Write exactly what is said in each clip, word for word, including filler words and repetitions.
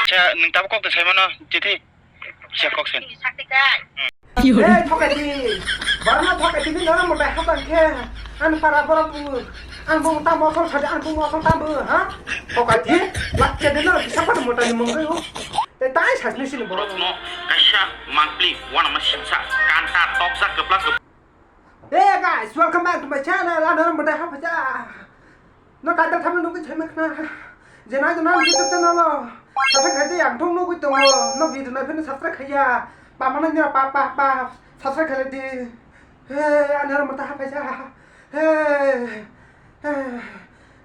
Cha, nwng tabuk kok de sai mano, chithi. Cha kok sen. Hey, thokai di. Barno thokai di, nini nana mwtai hapang khe. Ang para borok bu. Ang bung tam mosol sadi, ang bung mosol tam bu, ha? Thokai di. Lak khe di no, kisa pada mwtai ni mungwi o. Tei tai sasni sini borok. Rokno kaisa mangpli wanama simsa kanta tokjak kwplak kwplak. Hey guys, welcome back to my channel. Ano ram bada haphaja. No title thumbnail nungkhe chai makhna. Je nai jana YouTube channel lo. Subscribe khai yang thung nugui tongo. No video nai pheno subscribe khaiya. Pa mana ni pa pa pa subscribe khai di. Hey, ano ram bada haphaja. Hey. Hey.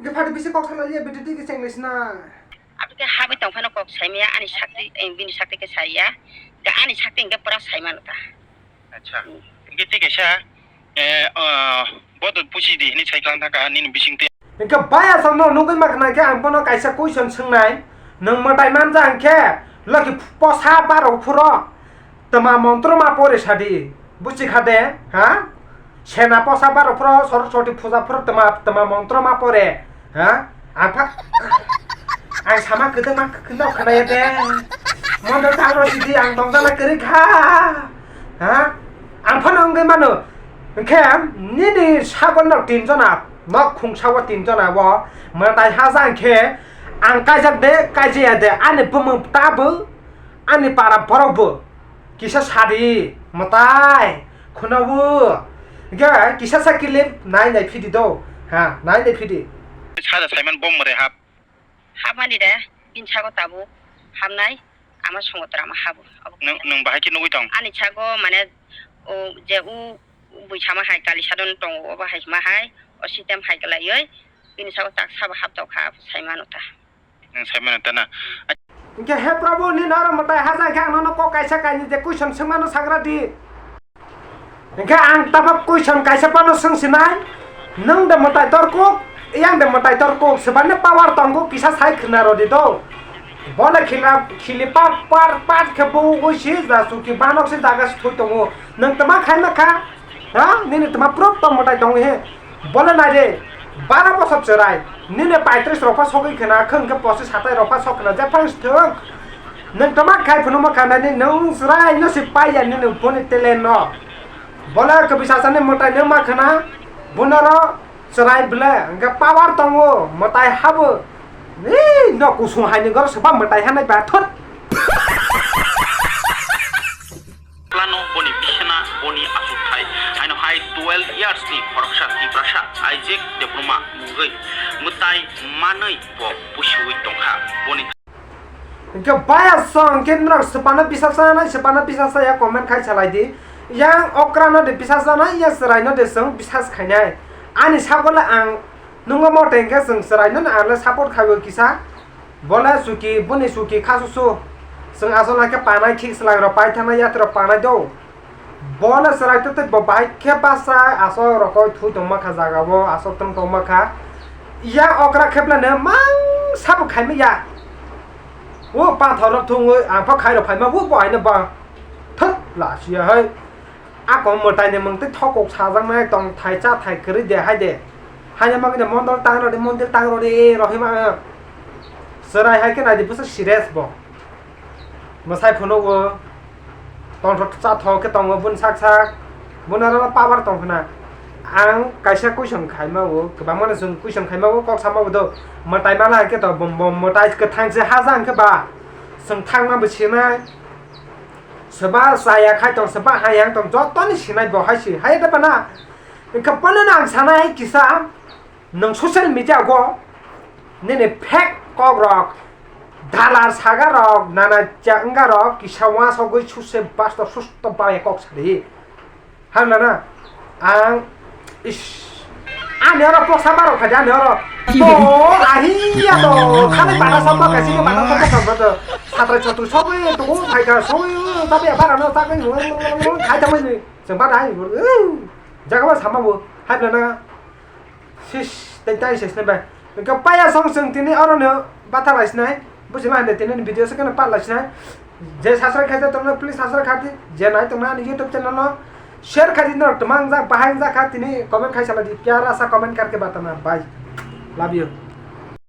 Ge phadi bisi kok sala ye video di ke cheng lesna. Abike habi tong phano kok saimaya ani sakti, eh, bini sakti ke saya. Da ani sakti ke pura saimano ta. Acha. Hingke tei kaisa, eh, ah, bodo pusi di hinui sai klang thangka nini bisingtwi. Hingke baya songno nugui ma khna khe ang bono kaisa question swngnai. Nwng mwtai manja hingkhe loki posa baro phuro tma montro ma pore sadi. Buchi kha de, ha? Sena posa baro phuro Soroswati puja phuro tma, tma montro ma pore. Ha? Ang pha-, ang sama kwdwkma kwdwk khwnaya de. Mondo tangro sidi ang tongjakna kwrwi kha. Ha? Ang phano wngwi mano. Hwnkhe nini sagol nok tin jona, nok khungsa o tin jona o mwtai haja hwnkhe ang kaijak de, kaijaya de, ani bumung tabuk, ani para borok bo. Kisa sadi, mwtai, khuna o. Hingke kisa sa clip nai nai phidi do. Ha, nai nai phidi. Sada Simon bom mare hap. Hapmani de, bini sago tabuk hapnai, ama songo tora ma habu. Obo Nung, kisa. Nung bahai khe nugui tong? Ani sago mane, o je u bui sama hai kali sadon tongo, obo hai ma hai, o sitem hai kalaioi, bini sago tak sabo hap tokha, Simon ota. Nwng sai mano ta na? Hingke, he Prabhu, nini oro mwtai haja khe ang nono kok kaisa kainwi je question swngmano sagra di. Hingke ang tabuk question kaisa phano swngsinai, nwng de mwtai torkuk, yang de mwtai torkuk, swbani power tongo kisa sai khna rw di do. Bono khila, khili pa, par, pat khe bugui si, ja suki banok se jaga se thwi tongo. Nwng tma khai ma kha? Ha? Nini tma proof tong mwtai tong he. Bole nai de. Bara bosor chwrai. Nini paitris rok pha sogwi khna, khwng khe pochi satai rok pha sok khna, jephang thung. Nwng tma khai phunukma kha nani, nwng chwrai no se paiya nini boni talent no. Bole khe bisasani mwtai nwng ma khna, bunoro chwrai bwle, hwnkhe power tongo, mwtai habo. Ee, no kusung hai ni goro se ba mwtai hanai ba thut. Plano boni bisana, boni achukthai. Haino hai twelve years ni khoroksa Tiprasa Isaac Debbarma mungwi mwtai manwi bo pusiwi tongkha. Boni Hingke baya song hingke norok swpano bisas chanai, swpano bisas chaya comment khai salai di. Yang okra no de bisas chanai, yang chwrai no de chwng bisas khainai. Ani sagole ang nungma mote hingke chwng chwrai no ang le support khai o kisa. Bole suki, boni suki kha susu. Chwng asol hake panai thik swlai rok pai thangna yatri rok panai do. Bole chwrai twtwi bo bahai khe bachai asol rokoi thui tongma kha jaga o, asol twng tongma kha. Yang okra kheplano mang sabo khaima ya. O pathor rok thungwi ang pha khairok phaima o bo haino ba. Thut lasiya hai. Ako mwtai ni mwng twi thokok sajaknai tong thai cha thai kwrwi de hai de. Haino mangwi de mondol tang rodi mondol tang rodi rohima. Chwrai hai khe nai di bwsa serious bo. Mwsai phunukgo, tongthok chathok khe tongo bun sak sak, bun aro power tong khna. Ang kaisa question khaima o, kwbangma no chwng question khaima o, kok sama bo do, mwtai mala hwnkhe to bom bom mwtai kwthang se haja hwnkhe ba, chwng thangma bo sinai, swba chaya khai tong, swba hayang tong, jotoni sinai bo hai se, hai da bana, hwnkhe bono no ang sanai kisa, Nwng social media go nini fake kok rok, dalar saga rok, nana cha wngya rok kisa uansugwi suse basto susto bai kok sadi. Hang nana ang is ani oro posa barok khaja ani oro. To ahiya to khani bana samba kasi ni bana samba samba to satra chatu sogwi to khai ka sogwi tapi bara no ta kai khai ta mai ni samba dai jaga ba samba bo hai nana. Sis, tei tei sis nai bai. Hwnkhe paya song chwng tini oro no bathang lai sinai. Buji lai de tini video se keno pat lai sinai. Je subscribe khaijak tongno please subscribe khaidi. Je nai tongna ani YouTube channel no share khaidi no twmang jak bahai jak kha tini comment khai salai di. Pyara sa comment karke batana. Bye. Love you.